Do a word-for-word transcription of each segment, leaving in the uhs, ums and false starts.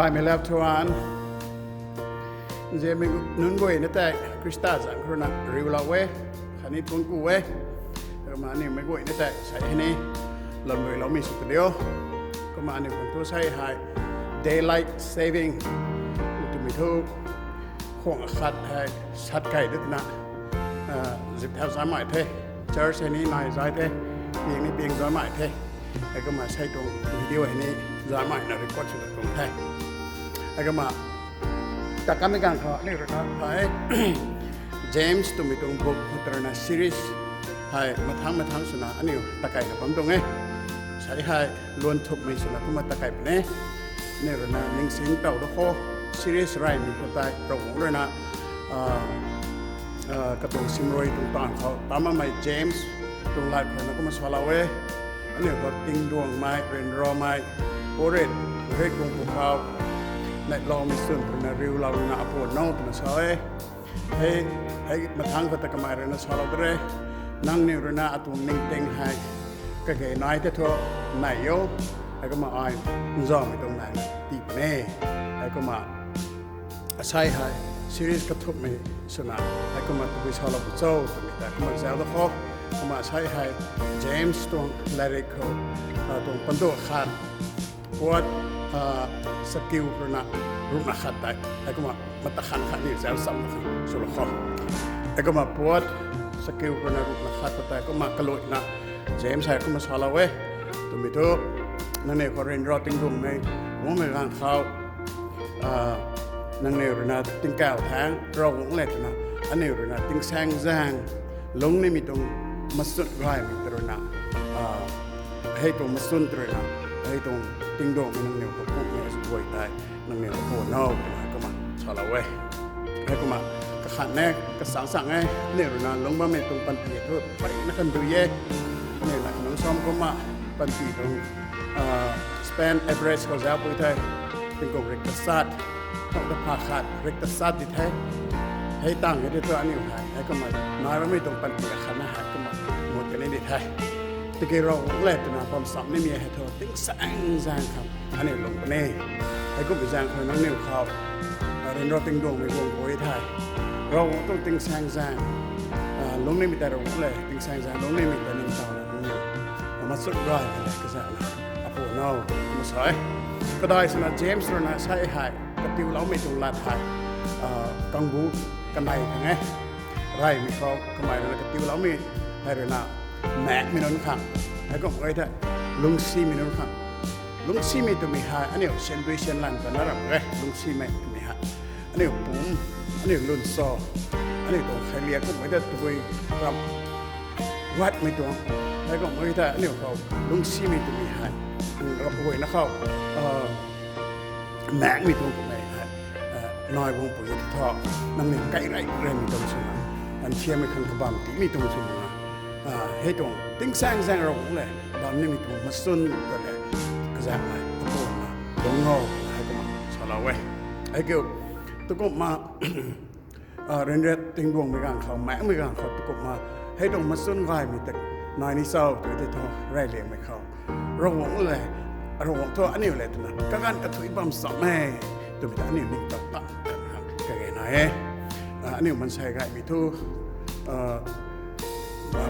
Ai mei lap thuan. Nzianmei nunc guayna tei Khrista zanc khou rui na riulou e, khatni thuanc ku e. Kumna aniu mei guayna tei sei hei ni lwmluiloumei sw ta diu. Kumna aniu khang thu sei hei daylight saving twmei thu khwang akhat hei sat key de twna zip thau zaimei the. Church hei ni nai zai the, piang ni piang zaimei the. Heikumna sei tuang video hei ni zaimei na record sw ta tuang the. Heikumna ta kamei ganv khou aniu rui na hei James twmei tuang book khou rui na series hei mathang mathang swna aniu ta keyna bam tuang e. Sei hei luan thukmei swna kumna ta key puni. Aniu rui na ningsing tow da khou series reymei khou tei Ravguangc rui na katuang simrui tuang taanv khou tamamei James tuang lat khou na kumna salou e. Aniu khou tingduangmei, ryanramei, purit, rik guang pw khou neihloumei swn rui na riulou rui na apuan now twna sa e. Hei, hei mathang khou ta kamei rui na salou de re. Nangniw rui na atuang ningting hei kage nai tei thu nei o. Heikumna ai nzaumei tuang nai tii puni. Heikumna asei hei series kathukmei swna heikumna tabui salou pu cho twmei ta kumna zauc da khou. Kumna asei hei James tuang latrik khou tuang pandu khat, puat sakiu rui na ruhna khat tei heikumna mata khat khat ni zauc cham na khat swlou khou. Heikumna puat sakiu rui na ruhna khat khou tei kumna kaluina James hei kumna salou e. Twmei thu nangniw khou ryanra tingduangmei guangmei ganv khou nangniw rui na tingkauh thaeng Ravguangc le twna aniu rui na tingsaengzaeng lungc nimei tuang machun gaymei ta rui na hei tuang machun ta rui na hei tuang tingduangmei nangniw khou kumhmei azuh guay tei nangniw khou puan now twna heikumna salou e. Heikumna kakhat ne, kasang sang e, aniu rui na lungc bammei tuang panty thu peyna kandui e. Aniu na nunc sam kumna panty tuang span average khou zauc pui the, tingkum rik tachat, kum ta pha khat rik tachat di the. Hei tang e di thu aniu hei heikumna nai bammei tuang panty akhatna hei kumna mut kani di the. Tiki Ravguangc le twna bam sam nimei hei thu tingsaengzaeng khang aniu lung puni. Heikumhmei zaeng khou nangniw khou ryanra tingduangmei guang pui the. Ravguangc tuang tingsaengzaeng lungc nimei tei Ravguangc le tingsaengzaeng lungc nimei tei ningtowna nangniw machun gaymei le kazanna apuan now twna sa e. Kadai swna James rui na sei hei katiuloumei tuang lat hei kangbu kanei khang e. Reymei khou kamei rui na katiuloumei hei rui na maekmei nunc khang, heikumh e the lungcsimei nunc khang. Lungcsimei twmei hei aniu sandui sanlan ta na ram e. Lungcsimei twmei hei aniu pumc, aniu lwn cho, aniu tuang khailiak kumhmei ta tabui ram guatmei tuang. Heikumh e the aniu khou lungcsimei twmei hei rap guayna khou maekmei tuang kummei hei nai guang pui thu, nangniw kai rey reymei tuang swna, nthiammei khang kabam tiimei tuang swna, hei tuang tingsaengzaeng Ravguangc le bam nimei tuang machun ta le kazanna apuanna lung now heikumna salou e. Heikiu tukumna ryanra tingduangmei ganv khou, maekmei ganv khou tukumna hei tuang machun gaymei ta nai ni cho tw tei thu reyliangmei khou Ravguangc le, Ravguangc thu aniu le twna kaganv kathuic bam sam e twmei ta aniu ningtow tang tang khang kage nai e. Aniu maansei gaymei thu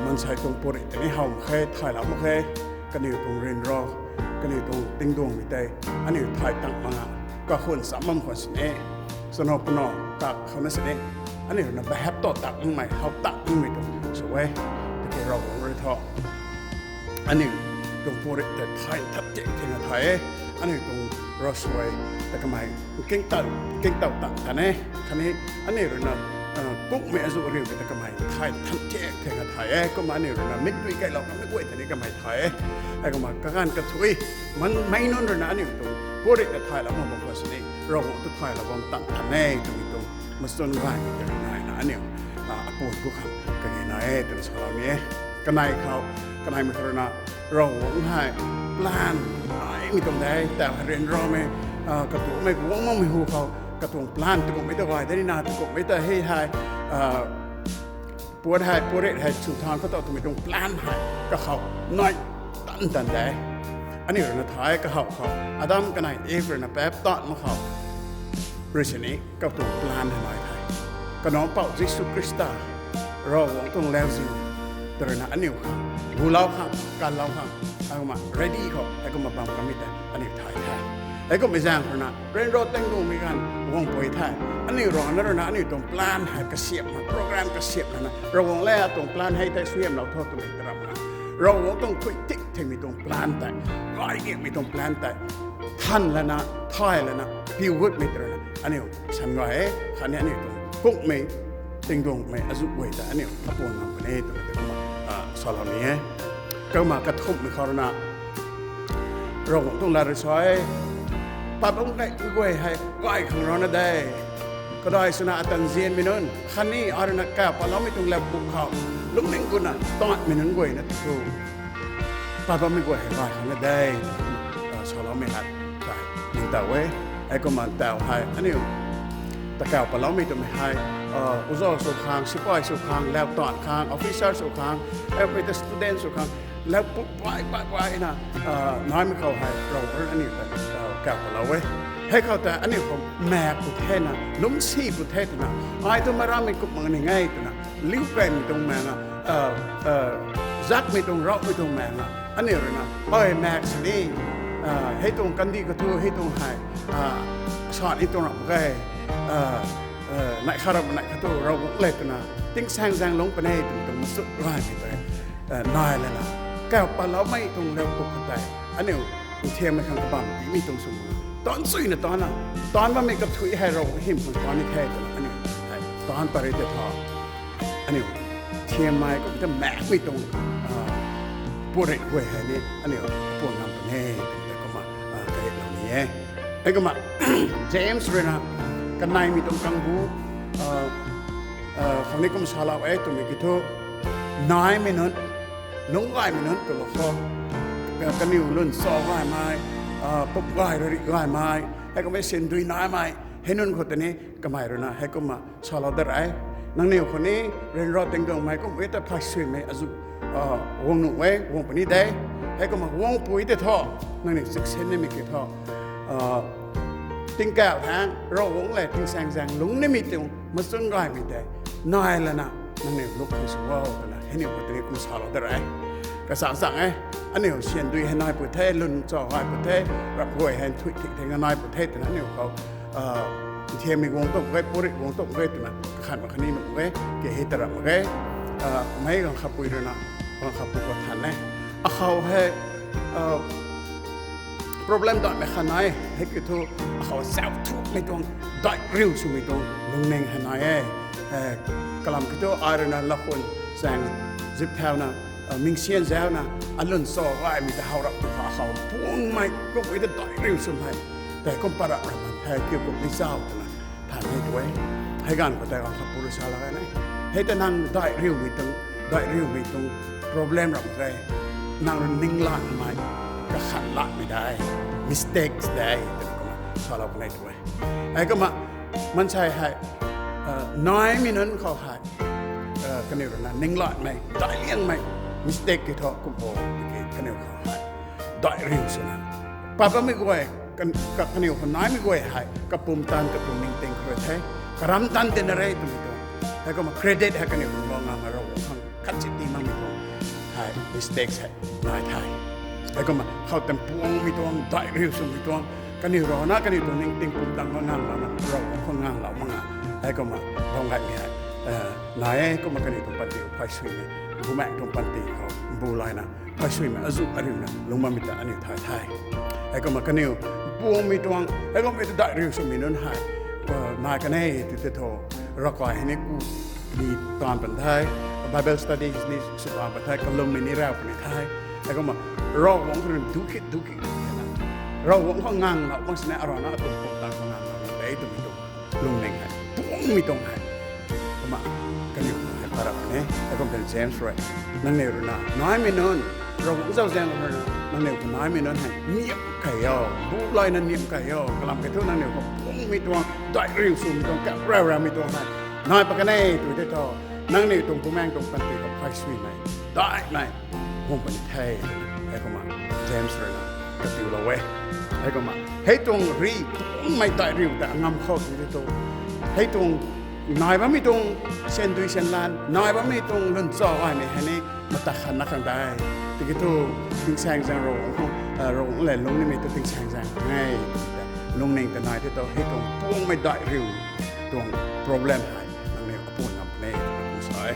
maansei tuang purit tei ni how mak khe, thaylou mak khe. Kaniw tuang ryanra, kaniw tuang tingduangmei tei aniu thay tang mak na kakhun cham bam khwan sini, chana puna tak khou na sini, aniu na behap ta tak makmei, how tak makmei tuang sw e. Tiki Ravguangc rui thu aniu tuang purit tei thay nthan tiak thena thay e. Aniu tuang ravsuai ta kamei kingtow, kingtow tang tan e. Khatni aniu rui na kungmei azuh riu ta kamei thay nthan tiak thena thay e. Kumna aniu rui na mikdui kailou kamei guay ta ni kamei thay e. Heikumna kaganv kathuic, mei nunc rui na aniu tuang purit ta thaylou mak bam khwan sini, Ravguangc ta thaylou bam tang tan e twmei tuang machun gaymei ta rui naina aniu apuan bu khang kage nai e twna salou ni e. Kanei khou, kaneimei khou rui na Ravguangc hei plan naimei tuang de, tau hei ryanramei, katuakmei guang makmei hu khou katuang plan tukumhmei ta gay de nina, tukumhmei ta hei hei puat hei, purit hei chwthan khou ta twmei tuang plan hei kakhou nai tan tan de. Aniu rui na thay kahaw khou, Adam kanei Eve rui na paap tat mak khou, rui sini katuang plan hei nai the. Kanac Pou Jisu Khrista, Ravguangc tuang lauziu, tw rui na aniu khang, gulou khang, kanlou khang, akumna ready khou, heikumna bam kamei tei aniu thay the. Heikumna zaeng khou na, ryanra tangdungmei ganv guang pui the. Aniu rui na rui na aniu tuang plan hei kasiamh na, program kasiamh na, Ravguangc le atuang plan hei tei suaihiamlou tho twmei ta ram na, Ravguangc tuang thui tik theimei tuang plan tei, gay giakmei tuang plan tei, than lana, thay lana, piu gutmei tw rui na aniu san gay e, khatni aniu tuang kungmei, tingdungmei azuh guay ta aniu apuan ngam kan e twmei tei kumna, ah, salou ni e. Kumna kathumhmei khou rui na, Ravguangc tuang lat rui sa e, paap bam gaymei guay hei gay khang rana de. Kadai swna ata nzianmei nunc, khatni ai rui na kaw patloumei tuang lat puk khou, lungning gutna taanmei nunc guay na tu, paap bammei guay hei gay khang na de, ah, saloumei hei, kai, ningtow e. Heikumna taw hei, aniu, ta kaw patloumei twmei hei, ah, uza sw khang, sipai sw khang, lau taanv khang, officer sw khang, every student sw khang, lau puk bai, bai, bai na, ah, naimei khou hei, Ravguangc rui aniu ta, ah, kaw patlou e. Hei khou ta aniu khou maek pu the na, lungcsi pu the twna, ai tu marammei kummei ning e twna, liu kaymei tuang maek na, ah, ah, zakmei tuang, ravmei tuang maek na, aniu rui na, oi maek sini, ah, hei tuang kandih kathu, hei tuang hei, ah, sa ni tuang ram mak ge, ah, ah, neih khat ram neih khat thu Ravguangc le twna, tingsaengzaeng lungc puni twmei tuang machuk gaymei tei, ah, nai lana, kaw patloumei tuang lau puk khou tei, aniu, nthiammei khang kabam tiimei tuang sw, taanv chuyna taanv na, taanv bammei kathuic hei Ravguangc hym khang taanv ni the twna, aniu, hei, taanv pat ri tei tho. Aniu, nthiammei kum ta maekmei tuang, ah, puarei guay hei ni, aniu, apuan ngam puni, twmei kumna, ah, kahitlou ni e. Heikumna, James rui na, kaneimei tuang kangbu, ah, ah, khang ni kum salou e twmei ki thu, naimei nunc, lungc gaymei nunc twlou khou, ah, kaniw lun sa gaymei, ah, puk gay rui ri gaymei, heikumna sindui naimei, hei nunc khou tei ni, kamei rui na, heikumna salou dat e. Nangniw khou ni, ryanra tingdungmei kum e ta phay suimei azuh, ah, guang nuh e, guang puni de. Heikumna guang pui tei tho, nangniw chiksin nimei ki tho, ah, tingkauh hang, Ravguangc le tingsaengzaeng lungc nimei tuang machun gaymei tei nai lana, nangniw luk khang sw o twna, hei aniu khou tei ni kum salou dat e. Kasa chang e, aniu sindui hei nai pu the, lun chau gay pu the, ram guay hei nthui thik thei nai pu the twna aniu khou, ah, nthiammei guang tuang ge, puarei guang tuang ge twna, kakhan mak khatni nuh ge, ke hei ta ram mak ge, ah, mei ganv khatpui rui na, ganv khatpui khou than e. Akhou hei, ah, problem daihmei khat nai e, hei ki thu, akhou zauc thumei tuang, daih riu swmei tuang, lungning hei nai e. Eh, kalam ki thu, ai rui na lakhun, zaeng, zip thauna, ah, mingsian zauna, alun sa gaymei ta how rap tu kha akhou, puangmei, kummei ta daih riu swmei, tei kum pat rap ram man the, kiu kum ni zauc twna, than hei tu e. Hei ganv khou tei ganv khatpui rui sa la gay na, hei ta nang daih riumei tuang, daih riumei tuang problem ram ge, nang rui ninglatmei, kakhan latmei de, mistakes de, twna kumna salou kan e tu e. Heikumna, maansei hei, ah, naimei nunc khou hei, ah, kaniw rui na ninglatmei, daih liangmei, mistake ki thu kum bo, ki kaniw khou hei, daih riu swna, paap bammei guay, kan-, ka-, kaniw khou naimei guay hei, kapumtan, katuang ningting khou rui the, karamtan tina re twmei tuang, heikumna credit hei kaniw khou lou ngam e, Ravguangc khang khatchit ti makmei tuang, hei mistakes hei nai the. Heikumna khou tei puangmei tuang, daih riu swmei tuang, kaniw rui na kaniw tuang ningting pumtan mak ngamlouna, Ravguangc khou nganglou mak nga, heikumna bam gaymei hei, eh, nai e. Kumna kaniw tuang panty phay suimei, bumaeng tuang panty khou bu layna, phay suimei azuh ariuna lungc bammei ta aniu thay the. Heikumna kaniw puangmei tuang, heikumna ta daih riu swmei nunc hei, ah, nai kan e tu tei thu, ravkai hei ni ku ni taanv pan the, Bible study ni sw taanv pan the, kalummei ni rau puni the. Heikumna Ravguangc khou rui dukhi dukhi, Ravguangc khou nganglou mak sini, arana atuang pumtan khou nganglou mak de twmei tuang lungning hei, puangmei tuang hei, kumna kaniw hei pat rap kan e. Heikumna James rui, nangniw rui na naimei nunc, Ravguangc zauzian rui na, nangniw khou naimei nunc hei niam key o, bu layna niam key o, kalam ki thu nangniw khou puangmei tuang, daih riu swmei tuang, kap rau raumei tuang hei nai pat kan e tu tei thu, nangniw tuang bumaeng tuang panty khou phay suimei, daihmei guang puni the. Heikumna James rui na katiulou e. Heikumna hei tuang ri tuangmei dai riu ta ngam khou tiki tu, hei tuang nai bammei tuang sandui sanlan, nai bammei tuang lun cho aimei hei ni mata khanna khang dai. Tiki tu tingsaeng zaeng Ravguangc, Ravguangc le lungning mei tu tingsaeng zaeng e. Lungning ta nai tei tu hei tuang tuangmei dai riu tuang problem hei nangniw apu ngam puni twna kum sa e.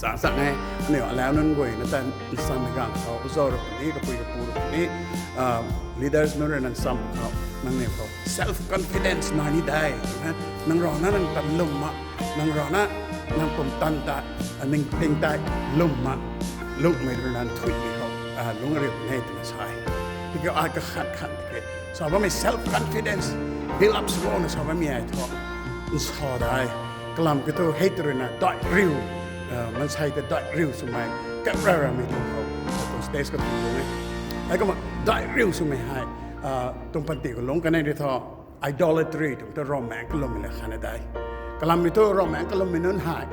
Sa chang e, aniu alau nunc guayna ta nsamei ganv khou, uzau rui puni, kapui kapu rui puni, leaders nunc rui na nsam khou, nangniw khou self confidence nai ni dai. Nang rana nang tan lwm mak, nang rana nang pumtan ta, ningting tei lwm mak, lungmei rui na nthuihmei khou lungc riu puni twna sa e. Tiki ai kakhat khat tiki sa bammei self confidence build up swlouna sa bammei ai thu nsa dai. Kalam kiu thu hei tei rui na dai riu, mansei ta dai riu swmei kap ra ramei tuang khou, tuang stage khou tuang e. Heikumna dai riu swmei hei tuang panty khou lungc kanei ri thu, idolatry tuang thu Ravmaengc kalummei le khatna dai. Kalam kiu thu Ravmaengc kalummei nunc hei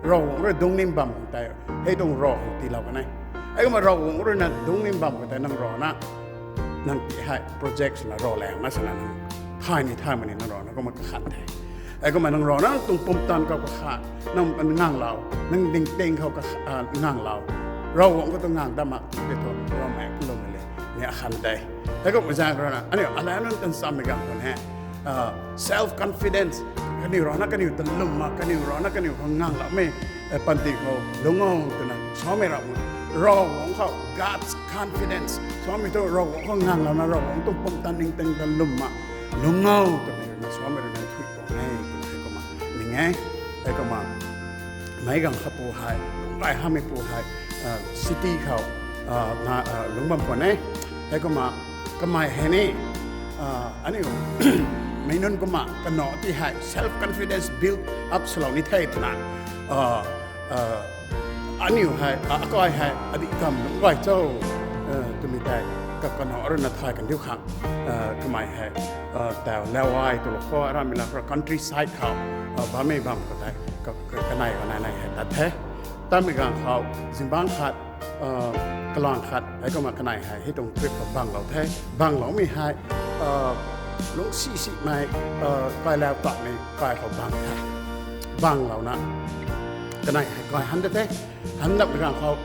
Ravguangc rui dungc nim bam khou tei hei tuang rav khang tiilou kanei. Heikumna Ravguangc rui na dungc nim bam khou tei nang rana nang ti hei project swna rav lang na swna nang thay ni thay mani nang rana kumna kakhat the. Heikumna nang rana nang tuang pumtan khou kakhat, nang nganglou, nang ningting khou kakhat, nganglou, Ravguangc khou tu ngang dat mak tiki thu Ravmaengc kalummei le ni akhat de. Heikumna zaeng rana aniu alau nunc ta nsammei ganv khou he, self confidence, kaniw rana kaniw ta lwm mak, kaniw rana kaniw khou ngangloumei panty khou lungc o twna samei ra, Ravguangc khou God's confidence samei thu Ravguangc khou nganglouna Ravguangc tuang pumtan ningting ta lwm mak, lungc o twmei rui na samei rui na nthuih tuang e twna heikumna ning e. Heikumna meic ganv khat pu hei, lungc gay hamei pu hei, city khou lungc bam khwan e. Heikumna kamei hei ni aniu meic nunc kumna kanac ti hei self confidence build up swlou ni the twna aniu hei, akai hei adih kam lungc gay cho twmei tei kanac rui na thay kandiu khang, kamei hei tau Lawai tu lou khou aramei la khou countryside khou bammei bam khou tei kanei kanei nei hei tat the. Tatmei ganv khou zingbangc khat, kalang khat heikumna kanei hei hei tuang trip khou banglou the. Bangloumei hei lungcsi simei, kai lau tatmei kai khou bang the. Banglouna kanei hei kai han da the. Han dapmei ganv khou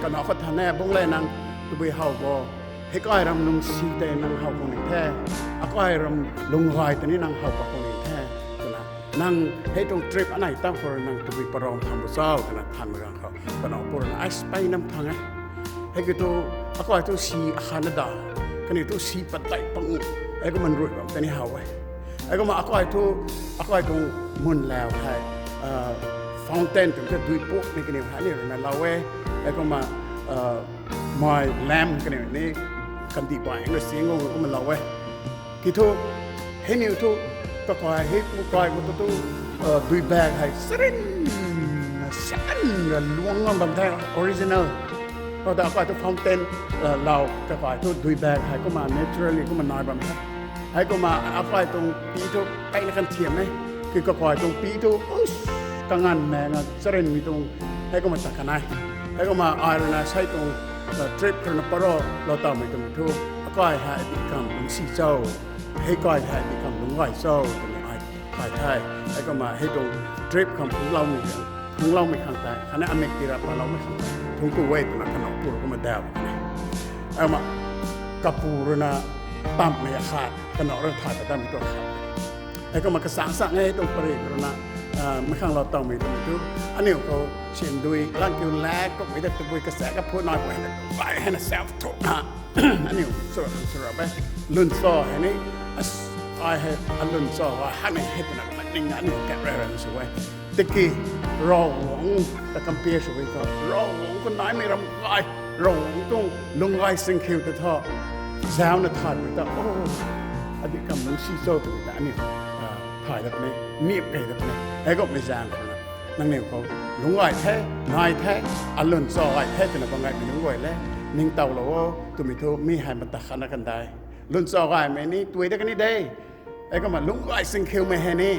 kanac khou than e, bung le nang tabui how bo, hei kai ram lungcsi tei nang how khou ni the, akai ram lungc gay tei ni nang how khou ni the twna, nang hei tuang trip anei tam khou rui nang tabui param tham bo cho twna thanmei ganv khou kanac pu rui na ai spei nam thang e. Hei kiu thu akai thu si akhatna da, kaniw thu si padeih pang, heikumna nrui bam tei ni how e. Heikumna akai thu, akai tuang mun lau hei fountain twmei thu dui pukmei kaniw hei aniu rui na lou e. Heikumna mei lamp kaniw ni kandih baeng rui sing o kumna lou e. Kiu thu heiniw thu kakai hei pu kai khou tu tu dui bag hei sarin, sarin ra luang ngam bam the original. Khou ta akai thu fountain lou kakai thu dui bag hei kumna naturally kumna nai bam the. Heikumna akai tuang pi thu kaina kan thiam e. Kiu kakai tuang pi thu kanganv mei nga charinmei tuang heikumna ta kanei. Heikumna ai rui na sei tuang trip khou rui na parou lou tawmei twmei thu akai hei adih kam lungcsi cho, hei kai hei adih kam lungc gay cho twmei ai thay the. Heikumna hei tuang trip khang phungcloumei, phungcloumei khang tei khatni amik ti ra paloumei khang tei phungc ku e twna kanac pu rui kumna daw e. Heikumna kapu rui na tammei akhat, kanac rui thay ta tammei tuang khat. Heikumna kasang sang e tuang pari rui na mei khang lou tawmei twmei thu aniu khou sindui lang kiu lak kummei ta tabui kasaek kaphut nai pu hei na, ai hei na self talk na aniu sw sw ra e. Lun cho hei ni, ai hei alun cho hei ni hei twna maning aniu kap ra ran sw e. Tiki Ravguangc ta compare sw e khou, Ravguangc khou naimei ram gay, Ravguangc tuang lungc gay singkhiu ta thu zauna thanmei ta o, adih kam lungcsi cho twmei ta aniu thay dat puni, nip kei dat puni. Heikumhmei zaeng khou na nangniw khou lungc gay the, nai the, alun cho gay the twna bam gaymei nunc guay le, ningtowlou o twmei thu mi hei mata khatna kan dai. Lun cho gaymei ni tui dat kan ni de. Heikumna lungc gay singkhiumei hei ni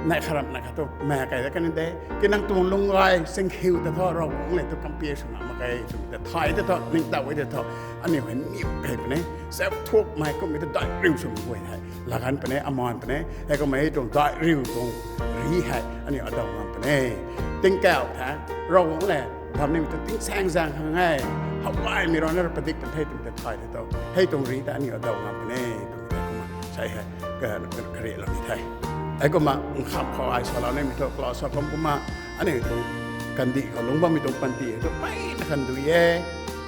Nai kharam na kha tu ma kai da kan de. Ki nang tuang lung gay singkhiu ta tho, Ravguangc le tu compare swna mak khe, tu ta thay ta tho, ning ta wei ta tho. Aniu hei niu kei puni. Self talk mei kummei ta dai riu sw guay hei. Lagan puni, aman puni. Heikumna hei tuang dai riu tuang ri hei aniu adaw ngam puni. Tingkauh tha, Ravguangc le bam nimei tu tingsaeng zaeng khang e. How gaymei rana padik pan the twmei ta thay the tho. Hei tuang ri ta aniu adaw ngam puni. Twmei ta kumna sai hei ka, ka, kariaklou ni the. Heikumna nkham khou ai salou nimei thu, class khou kum kumna, aniu tuang kandih khou lungc bammei tuang panty hei tu mpeyna kandih e.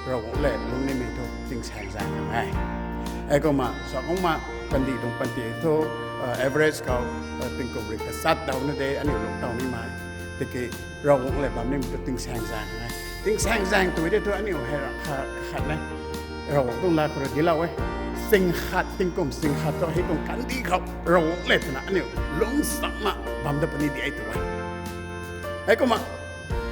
Ravguangc le lungc nimei tu tingsaeng zaeng khang e. Heikumna sa kumna kandih tuang panty hei thu, average khou, tingkum rik kachat daw na de aniu lungc taw nimei. Tiki Ravguangc le bam nimei tu tingsaeng zaeng khang e. Tingsaeng zaeng tw de thu aniu hei ra kha, khat ne. Ravguangc tuang lat khou ra dilou e. Sing khat, tingkum sing khat thu hei tuang kandih khou Ravguangc le twna aniu lungc sakna bam da puni di e tu e. Heikumna,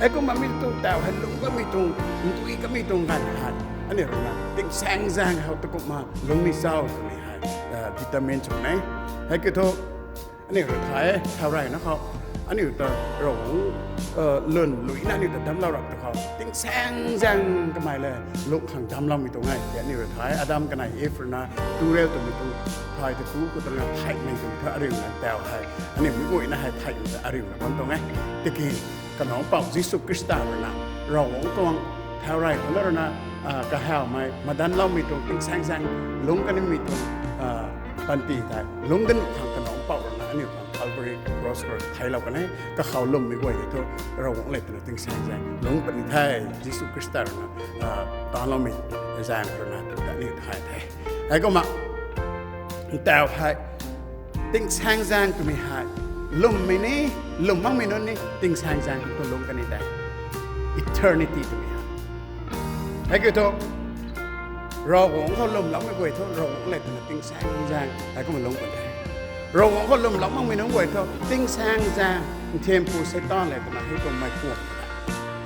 heikumna mi tuang taw hei lungc kamei tuang, ndui kamei tuang ganv khat aniu rui na tingsaeng zaeng khou tu kumna lungc ni cho twmei hei, determine sw ne. Hei kiu thu aniu rui thay, thau reyna khou aniu ta Ravguangc lwn luina aniu ta damclou rap tu khou tingsaeng zaeng kamei le lungc khang damcloumei tuang e. Aniu rui thay, Adam kanei Eve rui na tu riu twmei tuang thay ta tu khou ta na theihmei tuang thu ariuna taw hei aniu mi guayna hei theihmei ta ariuna bam tuang e. Tiki Kanac Mpouh Jisu Khrista rui na Ravguangc tuang thau rey khou na rui na kahawmei madanloumei tuang tingsaeng zaeng lungc kanimei tuang panty tei lungc da nuh khang Kanac Mpouh rui na aniu khang Calvary Cross khou theilou kan e. Kakhou lwmmei guay tei thu Ravguangc le twna tingsaeng zaeng lungc puni the. Jisu Khrista rui na taanloumei zaeng rui na twna aniu thay the. Heikumna taw hei tingsaeng zaeng twmei hei lwmmei ni, lwm makmei nunc ni tingsaeng zaeng tu lungc kan ni tei. Eternity twmei hei. Hei kiu thu Ravguangc khou lwmloumei guay thu Ravguangc le twna tingsaeng zaeng heikumna lungc kan the. Ravguangc khou lwmlou makmei nunc guay thu tingsaeng zaeng nthiampu Seitaan le twna hei tuang mei kuang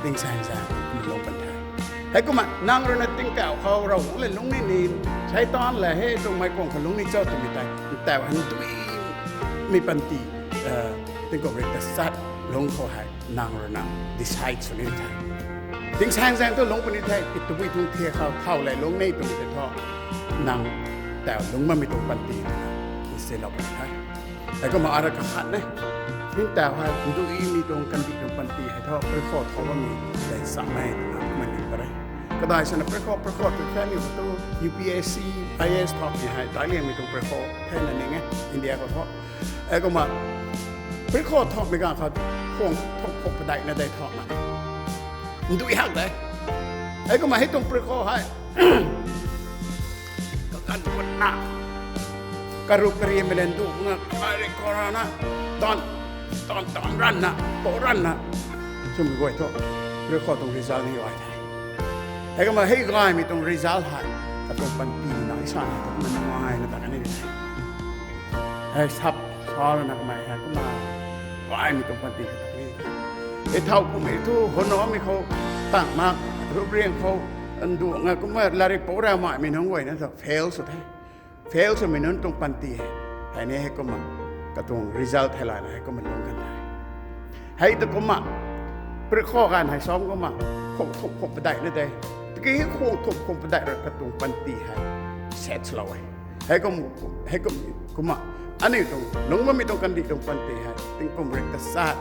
tingsaeng zaeng kumna lungc kan the. Heikumna nang rui na tingkauh khou Ravguangc le lungc ni ni, Seitaan le hei tuang mei kuang khou lungc ni cho twmei tei, taw hei ndui mei panty, tingkum rik kachat lungc khou hei nang rui na decide sw ni the. Tingsaeng zaeng thu lungc puni the, tabui tuang thiak khou thau le lungc ni twmei tei thu nang taw lungc bammei tuang panty twna nsilou puni the. Heikumna ara kakhat ne. Ning taw hei ndui mei tuang kandih tuang panty hei thu prikhaw thau bammei tei samei twna kumna ning pare. Kadai sana prikhaw, prikhaw tu the aniu tu U P S C, I A S thau ni hei daic liangmei tuang prikhaw the na ning e India khou thu. Heikumna prikhaw thaumei ganv khat khwang thuk khwang padeihna dei thauna ndui hak de. Heikumna hei tuang prikhaw hei kaganv patna, karup kariammei le nduangna, kari khou rana, tan, tan, tan ranna, pou ranna swmei guay thu prikhaw tuang result ni gay the. Heikumna hei gaymei tuang result hei katuang panty na isa hei kumna nungaina ta kan ni the. Hei sap sa lana kamei hei kumna gaymei tuang panty hei ta kan ni the. Hei thau kummei thu hunamei khou, tang mak, rupriang khou, nduangna kumna lairik pou ra maimei nunc guayna thu fail sw the. Fail swmei nunc tuang panty hei, hei ni heikumna katuang result theilayna heikumna lungc kan the. Hei ta kumna prikhaw ganv hei sam kumna khwang thuk khwang padeihna de. Tiki khwang thuk khwang padeih ra katuang panty hei set swlou e. Heikum, heikum, kumna aniu tuang lungc bammei tuang kandih tuang panty hei tingkum rik kachat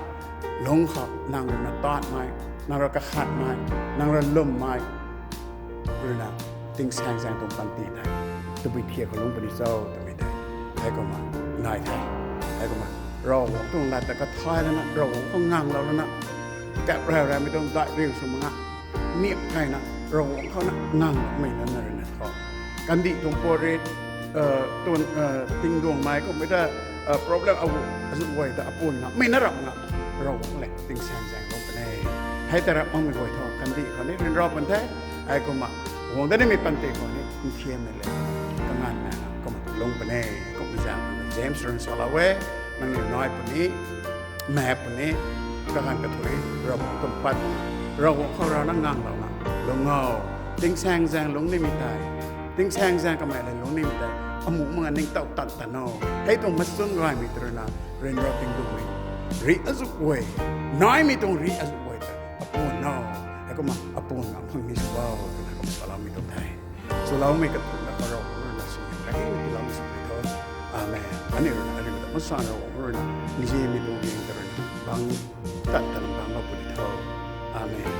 lungc khou nang rui na taanmei, nang rui kakhatmei, nang rui lwmmei rui na tingsaeng zaeng tuang panty tei tabui thiak khou lungc puni cho twmei tei heikumna nai the. Heikumna Ravguangc tuang lat ta kathay lana, Ravguangc khou nganglou lana, kap rau raumei tuang daic riu sw mak nga, niam kayna Ravguangc khou na ngangloumei nunc na rui na thu kandih tuang puat ri, tuang, tingduangmei kummei ta, problem agu azu guay ta apuan na mei na rap nga, Ravguangc le tingsaeng zaeng lungc kan e. Hei ta rap makmei guay thu kandih khou ni ryanra pan the. Heikumna guang dat nimei panty khou ni nthiammei le kanganvna kumna lungc kan e. Kumna zaeng James rui na salou e, nangniw nai puni, mak puni, kaganv kathuic Ravguangc tuang pat, Ravguangc khou rana nganglouna lungc o. Tingsaeng zaeng lungc nimei tei, tingsaeng zaeng kamei le lungc nimei tei amuh mak nga ningtow tan tan o. Hei tuang machun gaymei tw rui na ryanra tingduangmei rih azuh guay, naimei tuang rih azuh guay ta apu no, heikumna apu na phang ni sw o twna kum saloumei tuang the. Swloumei kathumh na Ravguangc rui na sini kaimei tiiloumei sw puni tho. Amen. Aniu rui na aniu ta masan Ravguangc rui na nzianmei tuang ning ta rui na bang tat tana bang lou puni tho. Amen.